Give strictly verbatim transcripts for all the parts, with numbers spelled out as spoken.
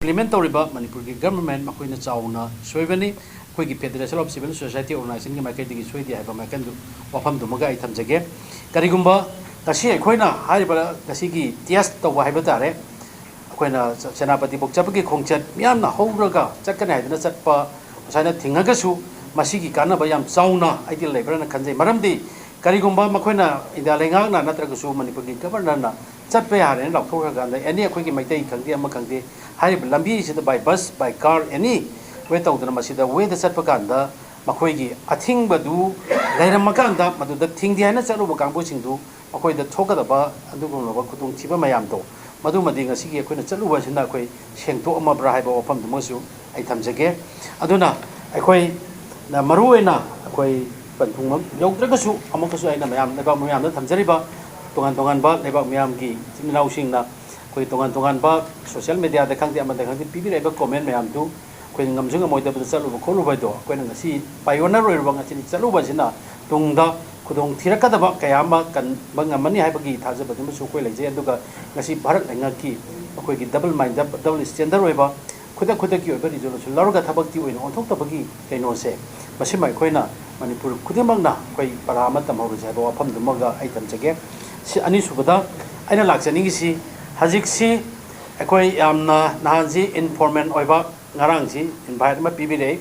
implement ꯇꯧꯔꯤꯕ ꯃꯅꯤꯄꯨꯔꯒꯤ government ꯃꯈꯣꯏꯅ ꯆꯥꯎꯅ ꯁꯣꯏꯕꯅꯤ꯫ ꯑꯩꯈꯣꯏꯒꯤ Federation of Civil Society Organizationꯒꯤ ꯃꯥꯏꯀꯩꯗꯒꯤ ꯁꯣꯏꯗꯦ ꯍꯥꯏꯕ ꯃꯥꯏꯀꯩꯗꯨ, ꯋꯥꯐꯝꯗꯨꯃꯒ ꯑꯩ ꯊꯝꯖꯒꯦ꯫ ꯀꯔꯤꯒꯨꯝꯕ ꯉꯁꯤ ꯑꯩꯈꯣꯏꯅ ꯍꯥꯏꯔꯤꯕ ꯉꯁꯤꯒꯤ test ꯇꯧꯕ ꯍꯥꯏꯕ ꯇꯥꯔꯦ, ꯑꯩꯈꯣꯏꯅ ꯁꯦꯅꯥꯄꯇꯤꯐꯥꯎ ꯆꯠꯄꯒꯤ ꯈꯣꯡꯆꯠ ꯃꯤꯌꯥꯝꯅ ꯍꯧꯔꯒ ꯆꯠꯀꯅꯤ ꯍꯥꯏꯗꯅ ꯆꯠꯄ ꯁꯨꯃꯥꯏꯅ ꯊꯤꯡꯉꯒꯁꯨ, ꯃꯁꯤꯒꯤ ꯀꯥꯟꯅꯕ ꯌꯥꯝ ꯆꯥꯎꯅ ꯑꯩꯗꯤ ꯂꯩꯕ꯭ꯔꯥꯅ ꯈꯟꯖꯩ꯫ ꯃꯔꯝꯗꯤ ꯀꯔꯤꯒꯨꯝꯕ ꯃꯈꯣꯏꯅ ꯏꯟꯗꯤꯌꯥ ꯂꯩꯉꯥꯛꯅ ꯅꯠꯇ꯭ꯔꯒꯁꯨ ꯃꯅꯤꯄꯨꯔꯒꯤ governorꯅ ꯆꯠꯄ ꯌꯥꯔꯦꯅ ꯂꯥꯎꯊꯣꯛꯈ꯭ꯔꯀꯥꯟꯗ, ꯑꯦꯅꯤ ꯑꯩꯈꯣꯏꯒꯤ ꯃꯩꯇꯩ ꯈꯪꯗꯦ ꯑꯃ ꯈꯪꯗꯦ, ꯍꯥꯏꯔꯤꯕ ꯂꯝꯕꯤ ꯑꯁꯤꯗ by bus, by car, any way ꯇꯧꯗꯅ ꯃꯁꯤꯗ wayꯗ ꯆꯠꯄ ꯀꯥꯟꯗ ꯃꯈꯣꯏꯒꯤ ꯑꯊꯤꯡꯕꯗꯨ ꯂꯩꯔꯝꯃꯀꯥꯟꯗ ꯃꯗꯨꯗ ꯊꯤꯡꯗꯦ ꯍꯥꯏꯅ ꯆꯠꯂꯨꯕ ꯀꯥꯡꯕꯨꯁꯤꯡꯗꯨ ꯃꯈꯣꯏꯗ ꯊꯣꯛꯀꯗꯕ ꯑꯗꯨꯒꯨꯝꯂꯕ ꯈꯨꯗꯣꯡꯊꯤꯕ ꯃꯌꯥꯝꯗꯣ, ꯃꯗꯨꯃꯗꯤ ꯉꯁꯤꯒꯤ ꯑꯩꯈꯣꯏꯅ ꯆꯠꯂꯨꯕ ꯑꯁꯤꯅ ꯑꯩꯈꯣꯏ ꯁꯦꯡꯗꯣꯛꯑꯝꯃꯕ꯭ꯔꯥ ꯍꯥꯏꯕ ꯋꯥꯐꯝꯗꯨꯃꯁꯨ ꯑꯩ ꯊꯝꯖꯒꯦ꯫ ꯑꯗꯨꯅ ꯑꯩꯈꯣꯏꯅ ꯃꯔꯨꯑꯣꯏꯅ ꯑꯩꯈꯣꯏ ꯄꯟꯊꯨꯡꯃꯛ ꯌꯧꯗ꯭ꯔꯒꯁꯨ, ꯑꯃꯨꯛꯀꯁꯨ ꯑꯩꯅ ꯃꯌꯥꯝ, ꯂꯩꯕꯥꯛ ꯃꯌꯥꯝꯗ ꯊꯝꯖꯔꯤꯕ ꯇꯣꯉꯥꯟ ꯇꯣꯉꯥꯟꯕ ꯂꯩꯕꯥꯛ ꯃꯌꯥꯝꯒꯤ ꯏꯆꯤꯟ ꯏꯅꯥꯎꯁꯤꯡꯅ ꯑꯩꯈꯣꯏ ꯇꯣꯉꯥꯟ ꯇꯣꯉꯥꯟꯕ social mediaꯗ ꯈꯪꯗꯦ, ꯑꯃꯗ ꯈꯪꯗꯦ, ꯄꯤꯕꯤꯔꯛꯏꯕ comment ꯃꯌꯥꯝꯗꯨ ꯑꯩꯈꯣꯏꯅ ꯉꯝꯁꯨ ꯉꯝꯃꯣꯏꯗꯕꯗ ꯆꯠꯂꯨꯕ ꯈꯣꯠꯂꯨꯕ ꯍꯥꯏꯗꯣ ꯑꯩꯈꯣꯏꯅ ꯉꯁꯤ pioneer ꯑꯣꯏꯔꯨꯕ, ꯉꯁꯤꯗꯤ ꯆꯠꯂꯨꯕ ꯑꯁꯤꯅ ꯇꯨꯡꯗ ꯈꯨꯗꯣꯡ ꯊꯤꯔꯛꯀꯗꯕ ꯀꯌꯥ ꯑꯃ ꯀꯟꯕ ꯉꯝꯃꯅꯤ ꯍꯥꯏꯕꯒꯤ ꯊꯥꯖꯕꯗꯨꯃꯁꯨ ꯑꯩꯈꯣꯏ ꯂꯩꯖꯩ꯫ ꯑꯗꯨꯒ ꯉꯁꯤ ꯚꯥꯔꯠ ꯂꯩꯉꯥꯛꯀꯤ ꯑꯩꯈꯣꯏꯒꯤ double minded, double standard ꯑꯣꯏꯕ, ꯈꯨꯗꯛ ꯈꯨꯗꯛꯀꯤ ꯑꯣꯏꯕ resolution ꯂꯧꯔꯒ ꯊꯕꯛꯇꯤ ꯑꯣꯏꯅ ꯑꯣꯟꯊꯣꯛꯇꯕꯒꯤ ꯀꯩꯅꯣꯁꯦ, ꯃꯁꯤꯃ ꯑꯩꯈꯣꯏꯅ ꯃꯅꯤꯄꯨꯔ ꯈꯨꯗꯤꯡꯃꯛꯅ ꯑꯩꯈꯣꯏ ꯄꯔꯥ ꯑꯃ ꯇꯝꯍꯧꯔꯁꯦ ꯍꯥꯏꯕ ꯋꯥꯐꯝꯗꯨꯃꯒ ꯑꯩ ꯊꯝꯖꯒꯦ꯫ ꯁꯤ ꯑꯅꯤꯁꯨꯕꯗ ꯑꯩꯅ ꯂꯥꯛꯆꯅꯤꯡꯉꯤꯁꯤ, ꯍꯧꯖꯤꯛꯁꯤ ꯑꯩꯈꯣꯏ ꯌꯥꯝꯅ ꯅꯍꯥꯟꯁꯤ informal ꯑꯣꯏꯕ, ꯉꯔꯥꯡꯁꯤ invite ꯑꯃ ꯄꯤꯕꯤꯔꯛꯏ꯫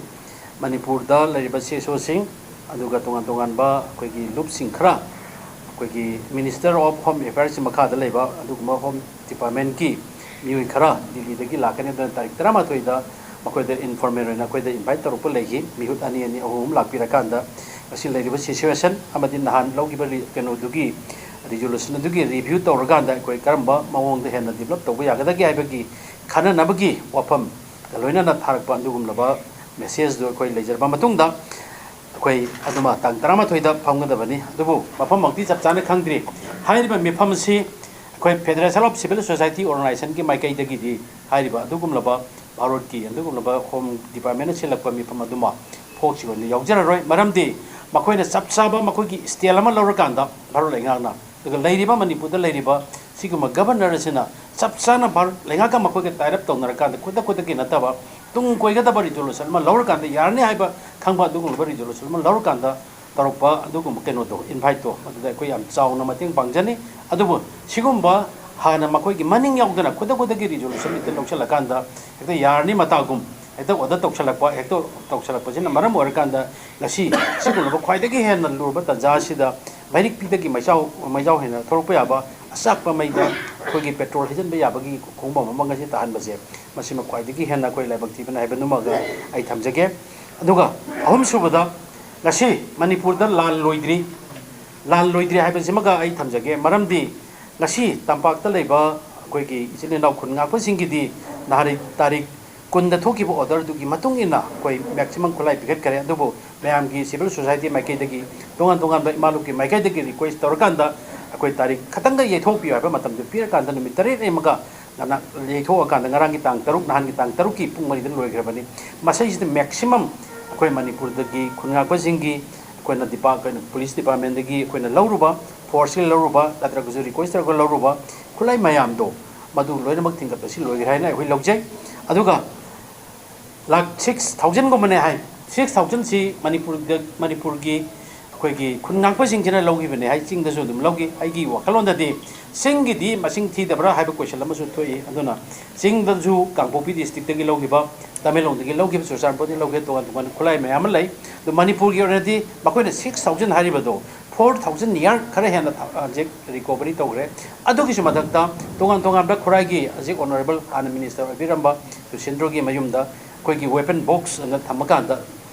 ꯃꯅꯤꯄꯨꯔꯗ ꯂꯩꯔꯤꯕ CSOꯁꯤꯡ, ꯑꯗꯨꯒ ꯇꯣꯉꯥꯟ ꯇꯣꯉꯥꯟꯕ ꯑꯩꯈꯣꯏꯒꯤ ꯂꯨꯞꯁꯤꯡ ꯈꯔ, ꯑꯩꯈꯣꯏꯒꯤ Minister of Home Affairsꯀꯤ ꯃꯈꯥꯗ ꯂꯩꯕ ꯑꯗꯨꯒꯨꯝꯕ Home Departmentꯀꯤ ꯃꯤꯑꯣꯏ ꯈꯔ ꯗꯤꯜꯂꯤꯗꯒꯤ ꯂꯥꯛꯀꯅꯤ꯫ ꯑꯗꯨꯅ ꯇꯥꯔꯤꯛ ꯇꯔꯥꯃꯥꯊꯣꯏꯗ ꯃꯈꯣꯏꯗ informal ꯑꯣꯏꯅ ꯑꯩꯈꯣꯏꯗ invite ꯇꯧꯔꯛꯄ ꯂꯩꯈꯤ꯫ ꯃꯤꯍꯨꯠ ꯑꯅꯤ ꯑꯅꯤ ꯑꯍꯨꯝ ꯑꯍꯨꯝ ꯂꯥꯛꯄꯤꯔꯀꯥꯟꯗ ꯉꯁꯤ ꯂꯩꯔꯤꯕ situation ꯑꯃꯗꯤ ꯅꯍꯥꯟ ꯂꯧꯈꯤꯕ ꯔꯤ-, ꯀꯩꯅꯣꯗꯨꯒꯤ resolution ꯑꯗꯨꯒꯤ review ꯇꯧꯔꯀꯥꯟꯗ ꯑꯩꯈꯣꯏ ꯀꯔꯝꯕ ꯃꯑꯣꯡꯗ ꯍꯦꯟꯅ develop ꯇꯧꯕ ꯌꯥꯒꯗꯒꯦ ꯍꯥꯏꯕꯒꯤ ꯈꯟꯅꯅꯕꯒꯤ ꯋꯥꯐꯝꯒ ꯂꯣꯏꯅꯅ ꯊꯥꯔꯛꯄ ꯑꯗꯨꯒꯨꯝꯂꯕ messageꯗꯨ ꯑꯩꯈꯣꯏ ꯂꯩꯖꯔꯕ ꯃꯇꯨꯡꯗ, ꯑꯩꯈꯣꯏ ꯑꯗꯨꯃ ꯇꯥꯡ ꯇꯔꯥꯃꯥꯊꯣꯏꯗ ꯐꯝꯒꯗꯕꯅꯤ꯫ ꯑꯗꯨꯕꯨ ꯃꯐꯝꯃꯛꯇꯤ ꯆꯞ ꯆꯥꯅ ꯈꯪꯗ꯭ꯔꯤ꯫ ꯍꯥꯏꯔꯤꯕ ꯃꯤꯐꯝ ꯑꯁꯤ ꯑꯩꯈꯣꯏ Federation of Civil Society Organizationꯒꯤ ꯃꯥꯏꯀꯩꯗꯒꯤꯗꯤ ꯍꯥꯏꯔꯤꯕ ꯑꯗꯨꯒꯨꯝꯂꯕ ꯚꯥꯔꯠꯀꯤ ꯑꯗꯨꯒꯨꯝꯂꯕ Home Departmentꯅ ꯁꯤꯜꯂꯛꯄ ꯃꯤꯐꯝ ꯑꯗꯨꯃ ꯐꯣꯛꯁꯀꯤ ꯑꯣꯏꯅ ꯌꯥꯎꯖꯔꯔꯣꯏ꯫ ꯃꯔꯝꯗꯤ ꯃꯈꯣꯏꯅ ꯆꯞ ꯆꯥꯕ ꯃꯈꯣꯏꯒꯤ style ꯑꯃ ꯂꯧꯔꯀꯥꯟꯗ ꯚꯥꯔꯠ ꯂꯩꯉꯥꯛꯅ, ꯑꯗꯨꯒ ꯂꯩꯔꯤꯕ ꯃꯅꯤꯄꯨꯔꯗ ꯂꯩꯔꯤꯕ ꯁꯤꯒꯨꯝꯕ governor ꯑꯁꯤꯅ ꯆꯞ ꯆꯥꯅ ꯚꯥꯔꯠ ꯂꯩꯉꯥꯛꯀ ꯃꯈꯣꯏꯒ tie up ꯇꯧꯅꯔꯀꯥꯟꯗ ꯈꯨꯗꯛ ꯈꯨꯗꯛꯀꯤ ꯅꯠꯇꯕ ꯇꯨꯡ ꯀꯣꯏꯒꯗꯕ resolution ꯑꯃ ꯂꯧꯔꯀꯥꯟꯗ ꯌꯥꯔꯅꯤ ꯍꯥꯏꯕ ꯈꯪꯕ ꯑꯗꯨꯒꯨꯝꯂꯕ resolution ꯑꯃ ꯂꯧꯔꯀꯥꯟꯗ ꯇꯧꯔꯛꯄ ꯑꯗꯨꯒꯨꯝꯕ ꯀꯩꯅꯣꯗꯣ, inviteꯇꯣ, ꯑꯗꯨꯗ ꯑꯩꯈꯣꯏ ꯌꯥꯝ ꯆꯥꯎꯅ ꯃꯇꯦꯡ ꯄꯥꯡꯖꯅꯤ꯫ ꯑꯗꯨꯕꯨ ꯁꯤꯒꯨꯝꯕ ꯍꯥꯟꯅ ꯃꯈꯣꯏꯒꯤ ꯃꯅꯤꯡ ꯌꯥꯎꯗꯅ ꯈꯨꯗꯛ ꯈꯨꯗꯛꯀꯤ resolution ꯍꯦꯛꯇ ꯂꯧꯁꯤꯜꯂꯀꯥꯟꯗ ꯍꯦꯛꯇ ꯌꯥꯔꯅꯤ ꯃꯇꯥꯒꯨꯝ, ꯍꯦꯛꯇ order ꯇꯧꯁꯜꯂꯛꯄ, ꯍꯦꯛꯇ ꯇꯧꯁꯜꯂꯛꯄꯁꯤꯅ ꯃꯔꯝ ꯑꯣꯏꯔꯀꯥꯟꯗ ꯉꯁꯤ ꯁꯤꯒꯨꯝꯂꯕ ꯈ꯭ꯋꯥꯏꯗꯒꯤ ꯍꯦꯟꯅ ꯂꯨꯔꯕ ꯇꯥꯟꯖꯥ ꯑꯁꯤꯗ ꯃꯩꯔꯤꯛ ꯄꯤꯗꯒꯤ ꯃꯩꯖꯥꯎ, ꯃꯩꯖꯥꯎ ꯍꯦꯟꯅ ꯊꯣꯛꯂꯛꯄ ꯌꯥꯕ ꯑꯆꯥꯛꯄ ꯃꯩꯗ ꯑꯩꯈꯣꯏꯒꯤ petrol ꯍꯩꯖꯤꯟꯕ ꯌꯥꯕꯒꯤ ꯈꯣꯡꯕꯝ ꯑꯃ ꯉꯁꯤ ꯇꯥꯍꯟꯕꯁꯦ, ꯃꯁꯤꯃ ꯈ꯭ꯋꯥꯏꯗꯒꯤ ꯍꯦꯟꯅ ꯑꯩꯈꯣꯏ ꯂꯥꯏꯕꯛ ꯊꯤꯕꯅꯤ ꯍꯥꯏꯕꯗꯨꯃꯒ ꯑꯩ ꯊꯝꯖꯒꯦ꯫ ꯑꯗꯨꯒ ꯑꯍꯨꯝꯁꯨꯕꯗ, ꯉꯁꯤ ꯃꯅꯤꯄꯨꯔꯗ ꯂꯥꯟ ꯂꯣꯏꯗ꯭ꯔꯤ, ꯂꯥꯟ ꯂꯣꯏꯗ꯭ꯔꯤ ꯍꯥꯏꯕꯁꯤꯃꯒ ꯑꯩ ꯊꯝꯖꯒꯦ꯫ ꯃꯔꯝꯗꯤ ꯉꯁꯤ ꯇꯝꯄꯥꯛꯇ ꯂꯩꯕ ꯑꯩꯈꯣꯏꯒꯤ ꯏꯆꯤꯜ ꯏꯅꯥꯎ ꯈꯨꯟ ꯉꯥꯛꯄꯁꯤꯡꯒꯤꯗꯤ ꯅꯍꯥꯟ ꯇꯥꯔꯤꯛ ꯀꯨꯟꯗ ꯊꯣꯛꯈꯤꯕ orderꯗꯨꯒꯤ ꯃꯇꯨꯡ ꯏꯟꯅ ꯑꯩꯈꯣꯏ maximum ꯈꯨꯠꯂꯥꯏ ꯄꯤꯈꯠꯈꯔꯦ꯫ ꯑꯗꯨꯕꯨ ꯃꯌꯥꯝꯒꯤ civil society ꯃꯥꯏꯀꯩꯗꯒꯤ, ꯇꯣꯉꯥꯟ ꯇꯣꯉꯥꯟꯕ ꯏꯃꯥ ꯂꯨꯞꯀꯤ ꯃꯥꯏꯀꯩꯗꯒꯤ request ꯇꯧꯔꯀꯥꯟꯗ ꯑꯩꯈꯣꯏ ꯇꯥꯔꯤꯛ ꯈꯛꯇꯪꯒ ꯌꯩꯊꯣꯛꯄꯤꯌꯨ ꯍꯥꯏꯕ ꯃꯇꯝꯗꯨ ꯄꯤꯔꯀꯥꯟꯗ ꯅꯨꯃꯤꯠ ꯇꯔꯦꯠ ꯂꯩꯃꯒ ꯉꯅ-, ꯌꯩꯊꯣꯛꯑꯀꯥꯟꯗ ꯉꯔꯥꯡꯒꯤ ꯇꯥꯡ ꯇꯔꯨꯛ, ꯅꯍꯥꯟꯒꯤ ꯇꯥꯡ ꯇꯔꯨꯛꯀꯤ ꯄꯨꯡ ꯃꯔꯤꯗ ꯂꯣꯏꯈ꯭ꯔꯕꯅꯤ꯫ ꯃꯁꯤꯁꯤꯗ maximum ꯑꯩꯈꯣꯏ ꯃꯅꯤꯄꯨꯔꯗꯒꯤ ꯈꯨꯟ ꯉꯥꯛꯄꯁꯤꯡꯒꯤ, ꯑꯩꯈꯣꯏꯅ ꯗꯤꯄꯥ-, ꯑꯩꯈꯣꯏꯅ police departmentꯗꯒꯤ ꯑꯩꯈꯣꯏꯅ ꯂꯧꯔꯨꯕ, forceꯀꯤ ꯂꯧꯔꯨꯕ ꯅꯠꯇ꯭ꯔꯒꯁꯨ request ꯇꯧꯔꯒ ꯂꯧꯔꯨꯕ ꯈꯨꯠꯂꯥꯏ ꯃꯌꯥꯝꯗꯣ, ꯃꯗꯨ ꯂꯣꯏꯅꯃꯛ ꯊꯤꯡꯒꯠꯄꯁꯤ ꯂꯣꯏꯈ꯭ꯔꯦ ꯍꯥꯏꯅ ꯑꯩꯈꯣꯏ ꯂꯧꯖꯩ꯫ ꯑꯗꯨꯒ ꯂꯥꯈ six thousandꯒꯨꯝꯕꯅꯦ ꯍꯥꯏ꯫ Six thousandꯁꯤ ꯃꯅꯤꯄꯨꯔꯗ, ꯃꯅꯤꯄꯨꯔꯒꯤ ꯑꯩꯈꯣꯏꯒꯤ ꯈꯨꯟ ꯉꯥꯛꯄꯁꯤꯡꯁꯤꯅ ꯂꯧꯈꯤꯕꯅꯦ ꯍꯥꯏ, ꯆꯤꯡꯗꯁꯨ ꯑꯗꯨꯝ ꯂꯧꯈꯤ꯫ ꯑꯩꯒꯤ ꯋꯥꯈꯜꯂꯣꯟꯗꯗꯤ ꯆꯤꯡꯒꯤꯗꯤ ꯃꯁꯤꯡ ꯊꯤꯗꯕ꯭ꯔꯥ ꯍꯥꯏꯕ question ꯑꯃꯁꯨ ꯊꯣꯛꯏ꯫ ꯑꯗꯨꯅ ꯆꯤꯡꯗꯁꯨ ꯀꯥꯡꯄꯣꯛꯄꯤ districtꯇꯒꯤ ꯂꯧꯈꯤꯕ, ꯇꯃꯦꯡꯂꯣꯡꯗꯒꯤ ꯂꯧꯈꯤꯕ, ꯆꯨꯔꯆꯥꯟꯄꯨꯔꯗꯒꯤ ꯂꯧꯈꯤꯕ ꯇꯣꯉꯥꯟ ꯇꯣꯉꯥꯟꯕ ꯈꯨꯠꯂꯥꯏ ꯃꯌꯥꯝ ꯑꯃ ꯂꯩ꯫ ꯑꯗꯨ ꯃꯅꯤꯄꯨꯔꯒꯤ ꯑꯣꯏꯅꯗꯤ ꯃꯈꯣꯏꯅ six thousand ꯍꯥꯏꯔꯤꯕꯗꯣ four thousand ꯌꯥꯔ ꯈꯔ ꯍꯦꯟꯅ ꯊ-, ꯍꯧꯖꯤꯛ recovery ꯇꯧꯈ꯭ꯔꯦ꯫ ꯑꯗꯨꯒꯤꯁꯨ ꯃꯊꯛꯇ ꯇꯣꯉꯥꯟ ꯇꯣꯉꯥꯟꯕ ꯈꯨꯔꯥꯏꯒꯤ ꯍꯧꯖꯤꯛ honourable ꯍꯥꯟꯅ minister ꯑꯣꯏꯕꯤꯔꯝꯕ ꯁꯨꯁꯤꯟꯗ꯭ꯔꯣꯒꯤ ꯃꯌꯨꯝꯗ ꯑꯩꯈꯣꯏꯒꯤ weapon box ꯑꯅ ꯊꯝꯃꯀꯥꯟꯗ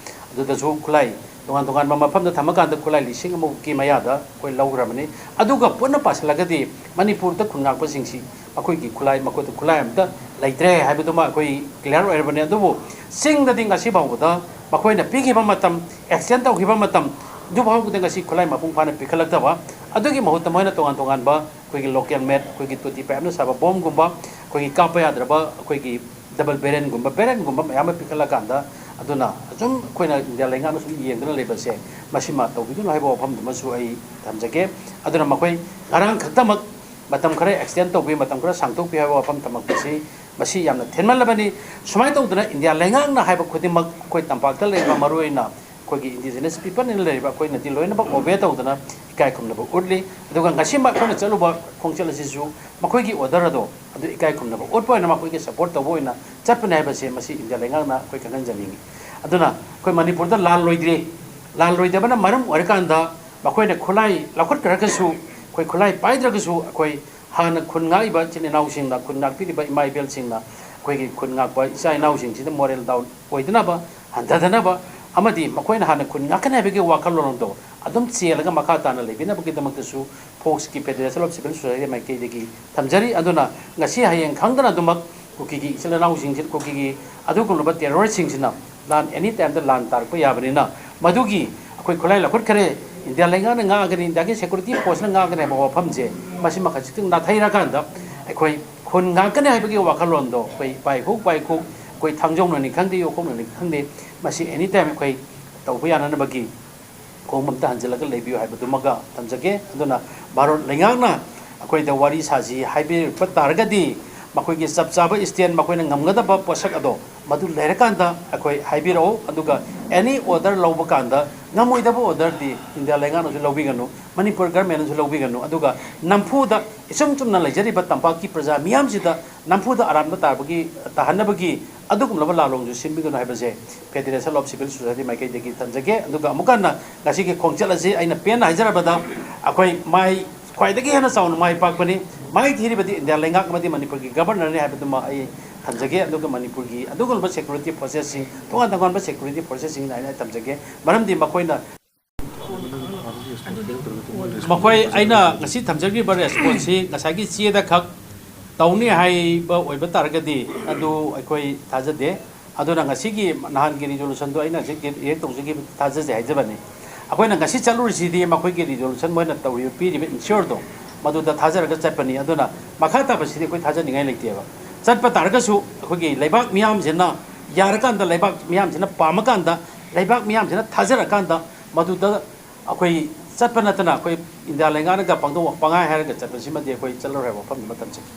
ꯑꯗꯨꯗꯁꯨ ꯈꯨꯠꯂꯥꯏ ꯇꯣꯉꯥꯟ ꯇꯣꯉꯥꯟꯕ ꯃꯐꯝꯗ ꯊꯝꯃꯀꯥꯟꯗ ꯈꯨꯠꯂꯥꯏ ꯂꯤꯁꯤꯡ ꯑꯃꯃꯨꯛꯀꯤ ꯃꯌꯥꯗ ꯑꯩꯈꯣꯏ ꯂꯧꯈ꯭ꯔꯕꯅꯤ꯫ ꯑꯗꯨꯒ ꯄꯨꯟꯅ ꯄꯥꯁꯤꯜꯂꯒꯗꯤ ꯃꯅꯤꯄꯨꯔꯗ ꯈꯨꯟ ꯉꯥꯛꯄꯁꯤꯡꯁꯤ ꯃꯈꯣꯏꯒꯤ ꯈꯨꯠꯂꯥꯏ, ꯃꯈꯣꯏꯗ ꯈꯨꯠꯂꯥꯏ ꯑꯝꯇ ꯂꯩꯇ꯭ꯔꯦ ꯍꯥꯏꯕꯗꯨꯃ ꯑꯩꯈꯣꯏ clear ꯑꯣꯏꯔꯕꯅꯤ꯫ ꯑꯗꯨꯕꯨ ꯆꯤꯡꯗꯗꯤ ꯉꯁꯤ ꯐꯥꯎꯕꯗ ꯃꯈꯣꯏꯅ ꯄꯤꯈꯤꯕ ꯃꯇꯝ, extend ꯇꯧꯈꯤꯕ ꯃꯇꯝ, ꯑꯗꯨ ꯐꯥꯎꯕꯗ ꯉꯁꯤ ꯈꯨꯠꯂꯥꯏ ꯃꯄꯨꯡ ꯐꯥꯅ ꯄꯤꯈꯠꯂꯛꯇꯕ, ꯑꯗꯨꯒꯤ ꯃꯍꯨꯠꯇ ꯃꯣꯏꯅ ꯇꯣꯉꯥꯟ ꯇꯣꯉꯥꯟꯕ ꯑꯩꯈꯣꯏꯒꯤ local made, ꯑꯩꯈꯣꯏꯒꯤ ꯇꯣꯇꯤ ꯄꯥꯏꯞꯅ ꯁꯥꯕ ꯕꯣꯝꯒꯨꯝꯕ, ꯑꯩꯈꯣꯏꯒꯤ ꯀꯥꯞꯄ ꯌꯥꯗ꯭ꯔꯕ ꯑꯩꯈꯣꯏꯒꯤ double barrelꯒꯨꯝꯕ, barrelꯒꯨꯝꯕ ꯃꯌꯥꯝ ꯑꯃ ꯄꯤꯈꯠꯂꯀꯥꯟꯗ, ꯑꯗꯨꯅ ꯑꯁꯨꯝ ꯑꯩꯈꯣꯏꯅ ꯏꯟꯗꯤꯌꯥ ꯂꯩꯉꯥꯛꯅ ꯁꯨꯝ ꯌꯦꯡꯗꯨꯅ ꯂꯩꯕꯁꯦ, ꯃꯁꯤꯃ ꯇꯧꯕꯤꯒꯅꯨ ꯍꯥꯏꯕ ꯋꯥꯐꯝꯗꯨꯃꯁꯨ ꯑꯩ ꯊꯝꯖꯒꯦ꯫ ꯑꯗꯨꯅ ꯃꯈꯣꯏ ꯉꯔꯥꯡ ꯈꯛꯇꯃꯛ ꯃꯇꯝ ꯈꯔ ꯑꯦꯛꯁꯇꯦꯟ ꯇꯧꯕꯤ, ꯃꯇꯝ ꯈꯔ ꯁꯥꯡꯗꯣꯛꯄꯤ ꯍꯥꯏꯕ ꯋꯥꯐꯝ ꯊꯝꯃꯛꯄꯁꯤ ꯃꯁꯤ ꯌꯥꯝꯅ ꯊꯦꯟꯃꯜꯂꯕꯅꯤ꯫ ꯁꯨꯃꯥꯏꯅ ꯇꯧꯗꯅ ꯏꯟꯗꯤꯌꯥ ꯂꯩꯉꯥꯛꯅ ꯍꯥꯏꯕ ꯈꯨꯗꯤꯡꯃꯛ ꯑꯩꯈꯣꯏ ꯇꯝꯄꯥꯛꯇ ꯂꯩꯔꯤꯕ ꯃꯔꯨꯑꯣꯏꯅ ꯑꯩꯈꯣꯏꯒꯤ ꯏꯟꯗꯤꯖꯤꯅꯁ ꯄꯤꯄꯜꯅ ꯂꯩꯔꯤꯕ ꯑꯩꯈꯣꯏꯅꯗꯤ ꯂꯣꯏꯅꯃꯛ ꯑꯣꯕꯦ ꯇꯧꯗꯅ ꯏꯀꯥꯏ ꯈꯨꯝꯅꯕ ꯎꯠꯂꯤ꯫ ꯑꯗꯨꯒ ꯉꯁꯤ ꯑꯩꯈꯣꯏꯅ ꯆꯠꯂꯨꯕ ꯈꯣꯡꯆꯠ ꯑꯁꯤꯁꯨ ꯃꯈꯣꯏꯒꯤ ꯑꯣꯔꯗꯔ ꯑꯗꯣ ꯑꯗꯨ ꯏꯀꯥꯏ ꯈꯨꯝꯅꯕ ꯎꯠꯄ ꯑꯣꯏꯅ ꯃꯈꯣꯏꯒꯤ ꯁꯄꯣꯔꯠ ꯇꯧꯕ ꯑꯣꯏꯅ ꯆꯠꯄꯅꯦ ꯍꯥꯏꯕꯁꯦ ꯃꯁꯤ ꯏꯟꯗꯤꯌꯥ ꯂꯩꯉꯥꯛꯅ ꯑꯩꯈꯣꯏ ꯈꯪꯍꯟꯖꯅꯤꯡꯉꯤ꯫ ꯑꯗꯨꯅ ꯑꯩꯈꯣꯏ ꯃꯅꯤꯄꯨꯔꯗ ꯂꯥꯟ ꯂꯣꯏꯗ꯭ꯔꯤ꯫ ꯂꯥꯟ ꯂꯣꯏꯗꯕꯅ ꯃꯔꯝ ꯑꯣꯏꯔꯀꯥꯟꯗ ꯃꯈꯣꯏꯅ ꯈꯨꯠꯂꯥꯏ ꯂꯧꯈꯠꯈ꯭ꯔꯒꯁꯨ, ꯑꯩꯈꯣꯏ ꯈꯨꯠꯂꯥꯏ ꯄꯥꯏꯗ꯭ꯔꯒꯁꯨ ꯑꯩꯈꯣꯏ ꯍꯥꯟꯅ ꯈꯨꯟ ꯉꯥꯛꯏꯕ ꯏꯆꯤꯟ ꯏꯅꯥꯎꯁꯤꯡꯅ, ꯈꯨꯟ ꯉꯥꯛꯄꯤꯔꯤꯕ ꯏꯃꯥ ꯏꯕꯦꯜꯁꯤꯡꯅ ꯑꯩꯈꯣꯏꯒꯤ ꯈꯨꯟ ꯉꯥꯛꯄ ꯏꯆꯥ ꯏꯅꯥꯎꯁꯤꯡꯁꯤꯗ ꯃꯣꯔꯦꯜ ꯗꯥꯎꯟ ꯑꯣꯏꯗꯅꯕ, ꯍꯟꯊꯗꯅꯕ ꯑꯃꯗꯤ ꯃꯈꯣꯏꯅ ꯍꯥꯟꯅ ꯈꯨꯟ ꯉꯥꯛꯀꯅꯤ ꯍꯥꯏꯕꯒꯤ ꯋꯥꯈꯜꯂꯣꯟ ꯑꯗꯣ ꯑꯗꯨꯝ ꯆꯦꯜꯂꯒ ꯃꯈꯥ ꯇꯥꯅ ꯂꯩꯕꯤꯅꯕꯒꯤꯗꯃꯛꯇꯁꯨ ꯐꯣꯛꯁꯀꯤ ꯐꯦꯗꯔꯦꯁꯟ ꯑꯣꯐ ꯁꯤꯚꯤꯜ ꯁꯣꯁꯥꯏꯇꯤ ꯃꯥꯏꯀꯩꯗꯒꯤ ꯊꯝꯖꯔꯤ꯫ ꯑꯗꯨꯅ ꯉꯁꯤ ꯍꯌꯦꯡ ꯈꯪꯗꯅ ꯑꯗꯨꯃꯛ ꯀꯨꯀꯤꯒꯤ ꯏꯆꯤꯜ ꯏꯅꯥꯎꯁꯤꯡꯁꯤ, ꯀꯨꯀꯤꯒꯤ ꯑꯗꯨꯒꯨꯝꯂꯕ ꯇꯦꯔꯣꯔꯤꯁꯁꯤꯡꯁꯤꯅ ꯂꯥꯟ ꯑꯦꯅꯤ ꯇꯥꯏꯝꯗ ꯂꯥꯟ ꯇꯥꯔꯛꯄ ꯌꯥꯕꯅꯤꯅ, ꯃꯗꯨꯒꯤ ꯑꯩꯈꯣꯏ ꯈꯨꯠꯂꯥꯏ ꯂꯧꯈꯠꯈ꯭ꯔꯦ, ꯏꯟꯗꯤꯌꯥ ꯂꯩꯉꯥꯛꯅ ꯉꯥꯛꯑꯒꯅꯤ, ꯏꯟꯗꯤꯌꯥꯒꯤ ꯁꯦꯀ꯭ꯌꯨꯔꯤꯇꯤ ꯐꯣꯔꯁꯅ ꯉꯥꯛꯑꯒꯅꯤ ꯍꯥꯏꯕ ꯋꯥꯐꯝꯁꯦ ꯃꯁꯤꯃ ꯈꯖꯤꯛꯇꯪ ꯅꯥꯊꯩꯔꯀꯥꯟꯗ ꯑꯩꯈꯣꯏ ꯈꯨꯟ ꯉꯥꯛꯀꯅꯤ ꯍꯥꯏꯕꯒꯤ ꯋꯥꯈꯜꯂꯣꯟꯗꯣ ꯑꯩꯈꯣꯏ ꯄꯥꯏꯈꯣꯛ ꯄꯥꯏꯈꯣꯛ, ꯑꯩꯈꯣꯏ ꯊꯥꯡꯖꯧꯅꯅꯤ ꯈꯪꯗꯦ, ꯌꯣꯈꯣꯛꯅꯅꯤ ꯈꯪꯗꯦ, ꯃꯁꯤ ꯑꯦꯅꯤ ꯇꯥꯏꯝ ꯑꯩꯈꯣꯏ ꯇꯧꯕ ꯌꯥꯅꯅꯕꯒꯤ ꯈꯣꯡ ꯑꯝꯇ ꯍꯟꯖꯤꯜꯂꯒ ꯂꯩꯕꯤꯌꯨ ꯍꯥꯏꯕꯗꯨꯃꯒ ꯊꯝꯖꯒꯦ꯫ ꯑꯗꯨꯅ ꯚꯥꯔꯠ ꯂꯩꯉꯥꯛꯅ ꯑꯩꯈꯣꯏꯗ ꯋꯥꯔꯤ ꯁꯥꯁꯤ ꯍꯥꯏꯕꯤꯔꯛꯄ ꯇꯥꯔꯒꯗꯤ ꯃꯈꯣꯏꯒꯤ ꯆꯞ ꯆꯥꯕ ꯏꯁꯇꯦꯟ, ꯃꯈꯣꯏꯅ ꯉꯝꯒꯗꯕ ꯄꯣꯠꯁꯛ ꯑꯗꯣ ꯃꯗꯨ ꯂꯩꯔꯀꯥꯟꯗ ꯑꯩꯈꯣꯏ ꯍꯥꯏꯕꯤꯔꯛꯎ꯫ ꯑꯗꯨꯒ ꯑꯦꯅꯤ ꯑꯣꯔꯗꯔ ꯂꯧꯕ ꯀꯥꯟꯗ ꯉꯝꯃꯣꯏꯗꯕ ꯑꯣꯔꯗꯔꯗꯤ ꯏꯟꯗꯤꯌꯥ ꯂꯩꯉꯥꯛꯅꯁꯨ ꯂꯧꯕꯤꯒꯅꯨ, ꯃꯅꯤꯄꯨꯔ ꯒꯔꯃꯦꯟꯅꯁꯨ ꯂꯧꯕꯤꯒꯅꯨ꯫ ꯑꯗꯨꯒ ꯅꯝꯐꯨꯗ ꯏꯆꯨꯝ ꯆꯨꯝꯅ ꯂꯩꯖꯔꯤꯕ ꯇꯝꯄꯥꯛꯀꯤ ꯄ꯭ꯔꯖꯥ ꯃꯤꯌꯥꯝꯁꯤꯗ ꯅꯝꯐꯨꯗ ꯑꯔꯥꯟꯕ ꯇꯥꯕꯒꯤ, ꯇꯥꯍꯟꯅꯕꯒꯤ ꯑꯗꯨꯒꯨꯝꯂꯕ ꯂꯥꯂꯣꯡꯁꯨ ꯁꯤꯟꯕꯤꯒꯅꯨ ꯍꯥꯏꯕꯁꯦ ꯐꯦꯗꯔꯦꯁꯟ ꯑꯣꯐ ꯁꯤꯚꯤꯜ ꯁꯣꯁꯥꯏꯇꯤ ꯃꯥꯏꯀꯩꯗꯒꯤ ꯊꯝꯖꯒꯦ꯫ ꯑꯗꯨꯒ ꯑꯃꯨꯛ ꯍꯟꯅ ꯉꯁꯤꯒꯤ ꯈꯣꯡꯆꯠ ꯑꯁꯤ ꯑꯩꯅ ꯄꯦꯟꯅ ꯍꯥꯏꯖꯔꯕꯗ ꯑꯩꯈꯣꯏ ꯃꯥꯏ ꯈ꯭ꯋꯥꯏꯗꯒꯤ ꯍꯦꯟꯅ ꯆꯥꯎꯅ ꯃꯥꯏ ꯄꯥꯛꯄꯅꯤ꯫ ꯃꯥꯏ ꯊꯤꯔꯤꯕꯗꯤ ꯏꯟꯗꯤꯌꯥ ꯂꯩꯉꯥꯛ ꯑꯃꯗꯤ ꯃꯅꯤꯄꯨꯔꯒꯤ ꯒꯕꯔꯅꯔꯅꯤ ꯍꯥꯏꯕꯗꯨꯃ ꯑꯩ ꯊꯝꯖꯒꯦ꯫ ꯑꯗꯨꯒ ꯃꯅꯤꯄꯨꯔꯒꯤ ꯑꯗꯨꯒꯨꯝꯂꯕ ꯁꯦꯀ꯭ꯌꯨꯔꯤꯇꯤ ꯐꯣꯔꯁꯦꯁꯁꯤꯡ, ꯇꯣꯉꯥꯟ ꯇꯣꯉꯥꯟꯕ ꯁꯦꯀ꯭ꯌꯨꯔꯤꯇꯤ ꯐꯣꯔꯁꯦꯁꯁꯤꯡꯅ ꯍꯥꯏꯅ ꯑꯩ ꯊꯝꯖꯒꯦ꯫ ꯃꯔꯝꯗꯤ ꯃꯈꯣꯏꯅ ꯃꯈꯣꯏ ꯑꯩꯅ ꯉꯁꯤ ꯊꯝꯖꯈ꯭ꯔꯤꯕ ꯔꯦꯁꯄꯣꯟꯁꯁꯤ ꯉꯁꯥꯏꯒꯤ ꯆꯦꯗ ꯈꯛ ꯇꯧꯅꯤ ꯍꯥꯏꯕ ꯑꯣꯏꯕ ꯇꯥꯔꯒꯗꯤ ꯑꯗꯨ ꯑꯩꯈꯣꯏ ꯊꯥꯖꯗꯦ꯫ ꯑꯗꯨꯅ ꯉꯁꯤꯒꯤ ꯅꯍꯥꯟꯒꯤ ꯔꯤꯖꯣꯂꯨꯁꯟꯗꯣ ꯑꯩꯅ ꯍꯧꯖꯤꯛ ꯔꯤꯌꯦꯛ ꯇꯧꯖꯈꯤꯕ ꯊꯥꯖꯗꯦ ꯍꯥꯏꯖꯕꯅꯤ꯫ ꯑꯩꯈꯣꯏꯅ ꯉꯁꯤ ꯆꯠꯂꯨꯔꯤꯁꯤꯗꯤ ꯃꯈꯣꯏꯒꯤ ꯔꯤꯖꯣꯂꯨꯁꯟ ꯃꯣꯏꯅ ꯇꯧꯔꯤꯕ, ꯄꯤꯔꯤꯕ ꯏꯟꯁꯤꯌꯣꯔꯗꯣ ꯃꯗꯨꯗ ꯊꯥꯖꯔꯒ ꯆꯠꯄꯅꯤ꯫ ꯑꯗꯨꯅ ꯃꯈꯥ ꯇꯥꯕꯁꯤꯗꯤ ꯑꯩꯈꯣꯏ ꯊꯥꯖꯅꯤꯡꯉꯥꯏ ꯂꯩꯇꯦꯕ꯫ ꯆꯠꯄ ꯇꯥꯔꯒꯁꯨ ꯑꯩꯈꯣꯏꯒꯤ ꯂꯩꯕꯥꯛ ꯃꯤꯌꯥꯝꯁꯤꯅ ꯌꯥꯔꯀꯥꯟꯗ, ꯂꯩꯕꯥꯛ ꯃꯤꯌꯥꯝꯁꯤꯅ ꯄꯥꯝꯃꯀꯥꯟꯗ, ꯂꯩꯕꯥꯛ ꯃꯤꯌꯥꯝꯁꯤꯅ ꯊꯥꯖꯔꯀꯥꯟꯗ ꯃꯗꯨꯗ ꯑꯩꯈꯣꯏ ꯆꯠꯄ ꯅꯠꯇꯅ ꯑꯩꯈꯣꯏ ꯏꯟꯗꯤꯌꯥ ꯂꯩꯉꯥꯛꯅꯒ ꯄꯥꯡꯊꯣꯛ ꯄꯪꯍꯥꯏ ꯍꯥꯏꯔꯒ ꯆꯠꯄꯁꯤꯃꯗꯤ ꯑꯩꯈꯣꯏ ꯆꯠꯂꯔꯣꯏ ꯍꯥꯏꯕ ꯋꯥꯐꯝꯗꯨꯃ ꯊꯝꯖꯒꯦ꯫